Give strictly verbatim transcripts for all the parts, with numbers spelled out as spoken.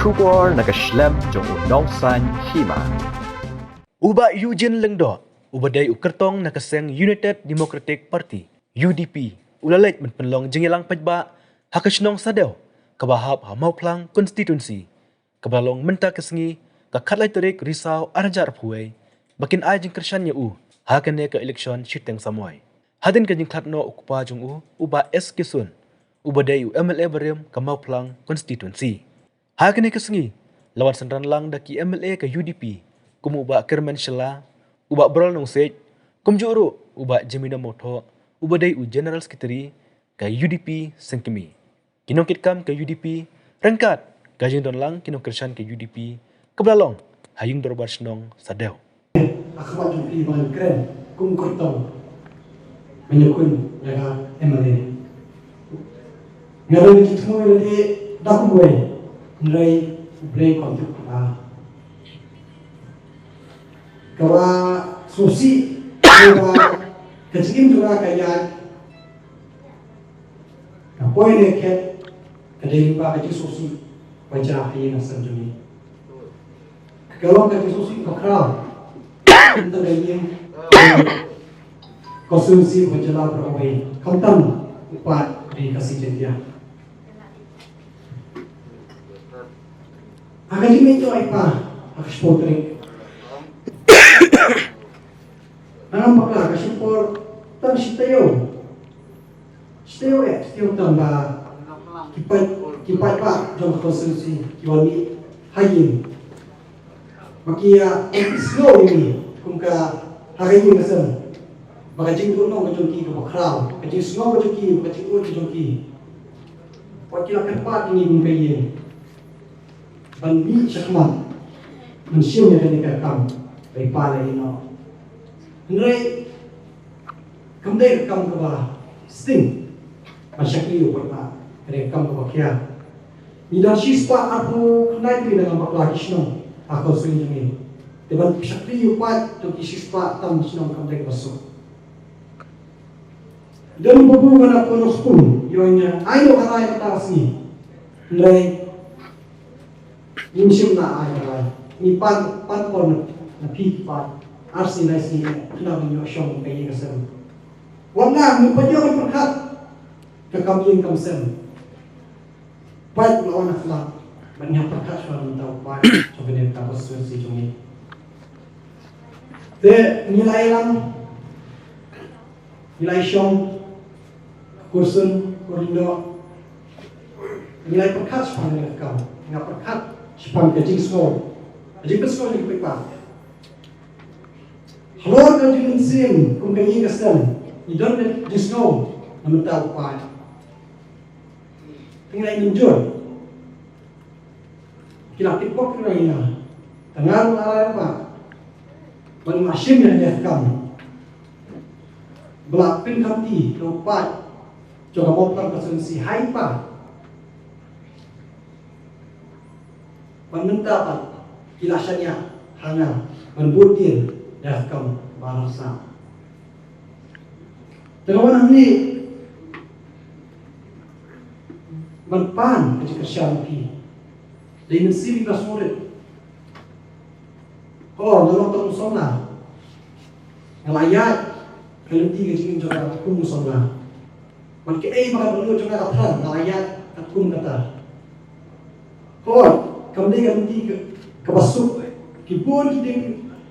Khubor na ka shlem jong u Nongsaiñ Hima. U Bah Eugene Lyngdoh, uba dei u kyrtong na ka seng United Democratic Party, U D P, u la leit ban pynlong jingïalang paidbah ha ka shnong Sadew, kaba hap ha Mawphlang constituency, kaba la long mynta ka sngi, ka khatlai tarik Risaw arhajar arphew wei, ba kin ai jingkyrshan ïa u ha kane ka election shiteng samoi. Hadien ka jingkhlad noh u kpa jong u, u Bah S K Sun, uba dei u M L A barim ka Mawphlang constituency. Ha kane ka sngi, la wan synran lang da ki M L A ka U D P, kum u Bah Kyrmen Shylla, u Bah Baral Nongsiej, kumjuh ruh u Bah Jemino Mawthoh, uba dei u General Secretary ka U D P Sengkmie. Ki nongkitkam ka U D P ryngkat ka jingdon lang ki nongkyrshan ka U D P, kaba la long ha ïing dorbar shnong Sadew. Ha khmat jong phi ba ngan kren kum kyrtong ban ïakhun ïa ka M L A. Nga ruh ngi thmu ïa lade da kumwei, hynrei U Blei u kwah tip kaba, kaba sngewsih, kaba ka jingim jong nga ka ïaid. Ka poi ne khet, ka dei lyngba ka jingsngewsih ba jia ha ïing ha sem jong ngi. Ka long ka jingsngewsih bakhraw tang ka ïing, constituency ba jylla baroh kawei, khamtam u paid ri Khasi Jaiñtia. Ha ka jingmih jong i pa ha ka shipor tarik, nangam bakla ka shipor tang shi taïew. Shi taïew eh, shi taïew tam ba ki paid, ki paidbah jong ka constituency ki wan mih ha ïing. Ba ki ïa, ki sngew ïa ngi kum ka, ha ka ïing ka sem, ba ka jingduhnong ka jong ki kaba khraw, ka jingsngew ka jong ki, ba ka jingud ka jong ki, ba ki la kyrpad ïa ngi kum ka ïing ban mih shakhmat ban shim ïa kane ka kam ba i pa la ïehnoh. Hynrei kam dei ka kam kaba sting ban shakri u paidbah, ka dei ka kam kaba khia. Ngi don shispah arphew khyndai tylli na ngan bakla ki shnong ha ka constituency jong ngi. Te ban shakri u paid jong ki shispah tam shnong kam dei kaba suk. Don u babu ba na Polo School, ïoh ïa ai ïoh ka rai kata ka sngi. Hynrei ngim shym la ai ka rai. Ngi pan, pan por na, na phi ki paid. Ar sngi lai sngi eh, khnang ba ngin ïoh shong ka ïing ka sem. Wat la ngim pat ïoh ban pyrkhat ka kam ïing kam sem. Paid la wan ha khmat, ban ïa pyrkhat shuwa mynta u paid jong kane ka constituency jong ngi. Te ngi la ïalam, ngi la ïashong, ka kursun, ka kurlyndoh, ngi la ïapyrkhat shaphang kane ka kam, ngi la pyrkhat shaphang ka jingsngew, ka jingpynsngew jong ki paidbah. Halor ka jingmynsiem kum ka ïing ka sem, ngi don ka jingsngew na bynta u paid. Te ngi la ïa mynjur. Ki la tip bok ki la ïa. Tang nga ruh nga la ïa ba, ban ma shim ïa ka kam ba la pynkhamti da u paid jong ka Mawphlang constituency ha i pa. Ban mynta pat ki la shaniah ha nga ban bud dien da ka kam ba la sah. Te nga wan hangne ban pan ka jingkyrshan phi. Dei mynsiem iba sngewrit. Ho, nga long tang u samla. Nga la ïaid ka lynti ka jingim jong nga kum u samla. Bad kaei ba ka dohnud jong nga ka thrang, nga la ïaid katkum kata. Hooid, kam dei ka lynti ka, kaba suk. Ki bun ki ding,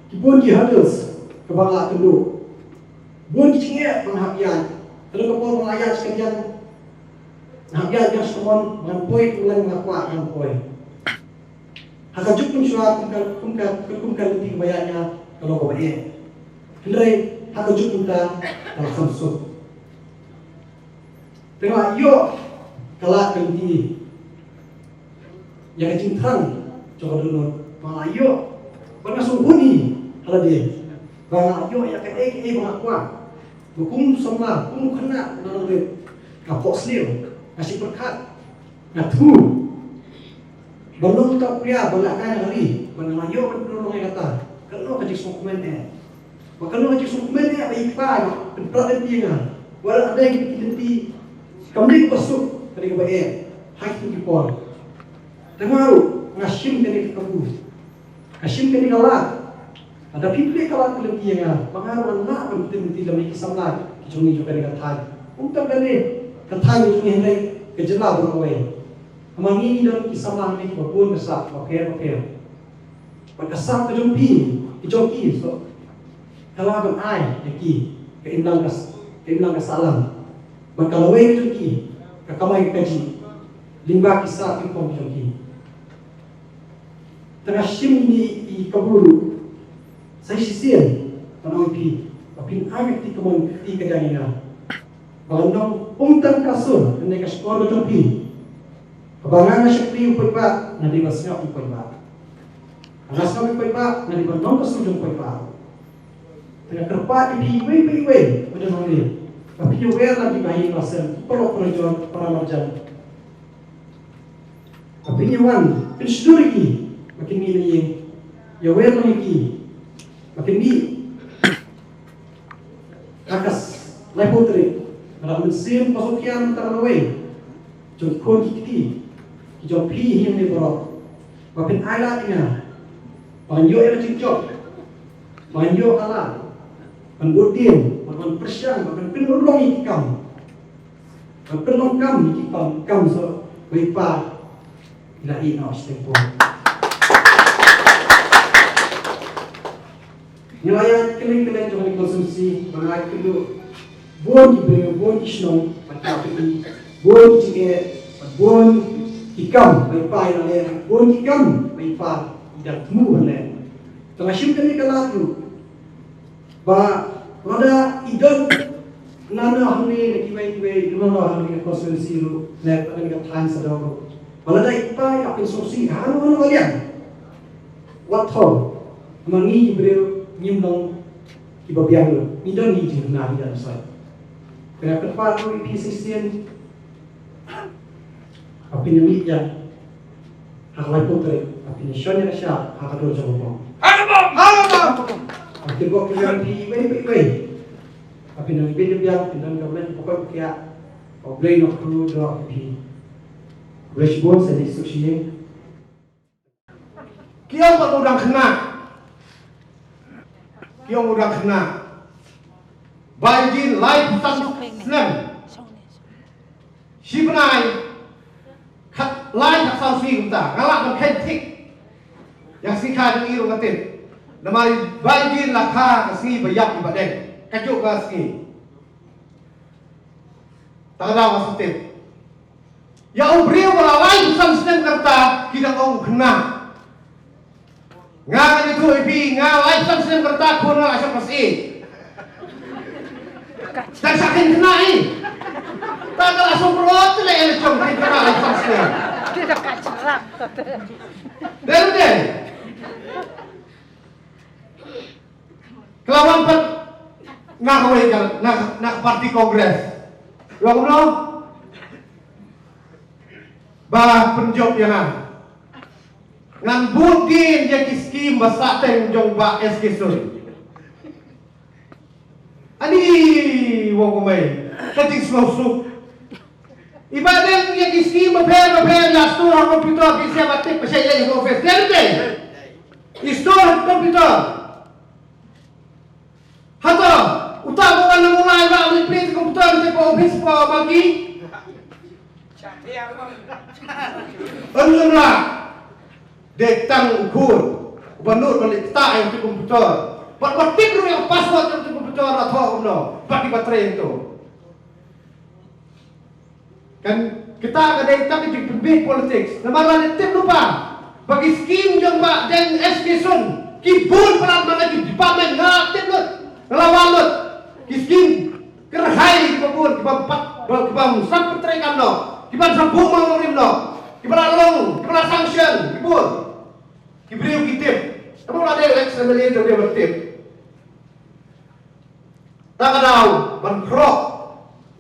ki bun ki hurdles kaba nga la kynduh. Bun ki jingeh ba nga hap ïaid. Ka don ka por ba nga la ïaid sha ka liang, nga hap ïaid biang sha ka mon, ba ngan poi, ka liang ba nga kwah ngan poi. Ha kajuh mynshuwa kum ka, kum ka, kum ka lynti kaba ïaid nga ka long kaba eh. Hynrei ha kajuh mynta ka la kham suk. Te nga la ïoh ka lad ka lynti ïa ka jingthrang jong ka dohnud. Ba nga la ïoh, ba nga sngewbha hi ha lade. Ba nga la ïoh ïa kaei kaei ba nga kwah. Ba kum u samla, kum u khynnah na nongrim, nga phohsniew, nga shim pyrkhat, nga thmu. Ban long uta u kular, ban lehkai na ka ri, ban nga la ïoh ban pynlong ïa kata. Ka long ka jingsngewkmen eh. Ba ka long ka jingsngewkmen eh ba i pa pynprat lynti ïa nga. Wat la dei ki lynti kam dei kaba suk, ka dei kaba eh ha kito ki por. Te nga ruh Nga shim kane ka kabu. Nga shim kane ka lad. Lada phi plie ka lad ka lynti ïa nga, ba nga ruh ngan lah ban tim ti lem ïa ki samla ki jong ngi jong kane ka thaiñ. Kumta kane ka thaiñ jong ngi hynrei ka jylla baroh kawei. Namar ngi don ki samla hangne kiba bun ka sap, bapher bapher. Bad ka sap ka jong phi, ki jong ki, so ka lah ban ai ïa ki ka imlang ka s-, ka imlang ka sahlang. Bad ka lawei ka jong ki ka kamai ka kajih lyngba ki sap ki kong ki jong ki. Te nga shim ïa i kabu ruh sa shisien ban ong ïa phi ba phin ai ka kti kamon kti kadiang ïa nga. Ba ngan long um tang ka sur kane ka shkor ka jong phi. Kaba nga nga shakri u paidbah, nga dei ban sngap u paidbah. Nga sngap u paidbah, nga dei ban long ka sur jong u paidbah. Te nga kyrpad ïa phi iwei pa iwei ba don hangne, ba phin ïawer lang ïa ki bahaïing bahasem, ki paralok parajor, para marjan. Ba phin ïa wan pynshlur ïa ki ba kin mih na ïing, ïawer lang ïa ki ba kin mih ha ka laiphew tarik. Ba da mynsiem ba sngewthuh mynta lawei jong khun ki kti ki jong phi hi ne baroh, ba phin ai lad ïa nga ba ngan ïoh ïa ka jingjop, ba ngan ïoh ka lad ban bud dien, ban pyrshang, ban pynurlong ïa ki kam. Ban pynlong kam ïa ki kam, kam sa ba i pa i la ïeh noh shiteng pun. Ngi la ïa kylleng kylleng jong ka constituency ba nga kynduh bun ki briew, bun ki shnong ban ïa pynbun, bun ki jingeh, bun ki kam ba i pa i la leh, bun ki kam ba i pa i dang thmu ban leh. Te nga shim kane ka lad ruh ba lada i don nano hangne na kiwei kiwei, i don nano hangne na constituency ruh, na kane ka thaiñ Sadong ruh, ba lada i pa i la pynsngewsih hano hano ka liang, wat thor. Namar ngi ki briew ngim long kiba biang ruh, ngi don ngi jingkyrmen, ngi don sait. Kane ka pat ruh i phi shisien. Ba phin ïa mih ïa ha ka laiphew tarik, ba phin ïa shon ïa ka shyiap ha ka dur jong ka bom. Ha ka bom! Ha ka bom! Ba phin bok phi ïa phi iwei pa iwei. Ba phin ïa bit ïa biang, phin don ka met ba koit ba khiah. Ba U Blei un kyrkhu ïa phi. Khublei shibun, sa dei suk shi ïing. Ki ong ba u dang khynnah. Ki ong u dang khynnah. Bai Eugene laiphew san snem. Shi bnai khatlai khatsaw sngi kumta. Nga lah ban kheiñ thik. Ïa ka sngi kha jong i ruh nga tip. Namar Bai Eugene la kha ka sngi ba ïap i Bah Deng. Kajuh ka sngi. Tang da nga sngewtip. Ïa u briew ba la laiphew san snem ka rta, ki dang ong u khynnah. Nga ngan ïathuh ïa phi, nga laiphew san snem ka rta, khun nga la shah pass eight. Dang shah khein khynnah i. Tang da la sngewthuh te leh ïa la jong khein khynnah laiphew san snem. Dei, dei. Ka la wan pat na kawei ka, na, na ka party Congress. Long kumno? Ba pynjop ïa nga. Ngan bud dien ïa ki skim ba sah teng jong Bah S K Sun. Ani, wa kumne ka jingsngewsuk. I Bah Deng ïa ki skim bapher bapher, ïa store ha computer, ki sha ba tip ba sha ïa ka office. Dei, dei. I store ha computer. Hato uta ba wan na Mawlai ba leit plie ha computer te pa office pa Maggie? Ym, ym lah. Dei tang u khun uba nud ban leit ktah ïa uta u computer. Bad uba tip ruh ïa ka password jong uta u computer, la thoh kumno bad kiba trei ïa uto. Kan kita ka dei tang ka jingpynbeit politics. Namar lada tip lypa ba ki skim jong Bah Deng S K Sun ki bun palat man la ki department, nga tip lut, nga la wan lut. Ki skim kyrhai kiba bun, kiba pat, kiba, kiba sa pyntrei kam noh, kiba sa buh mang nongrim noh, kiba la long, kiba la sanction, ki bun. Ki briew ki tip. Tang ba la dei ex M L A te briew ba tip. Ta ka daw ban khroh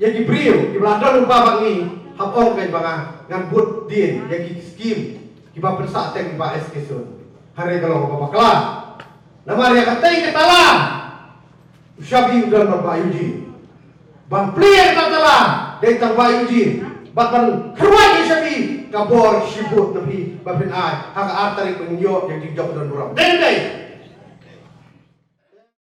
ïa ki briew kiba la don lypa bad ngi, hap ong kein ba nga ngan bud dien ïa ki skim kiba pynsah teng Bah S K Sun. Hynrei ka long kaba bakla. Namar ïa katei ka tala u shabi u don bad Bah Eugene. Ban plie ïa kata ka tala dei tang Bah Eugene. Bad ban kyrwai ïa u shabi ka bor shibun na phi ba phin ai ha ka ar tarik ba ngin ïoh ïa ka jingjop ka don burom. Dei, dei.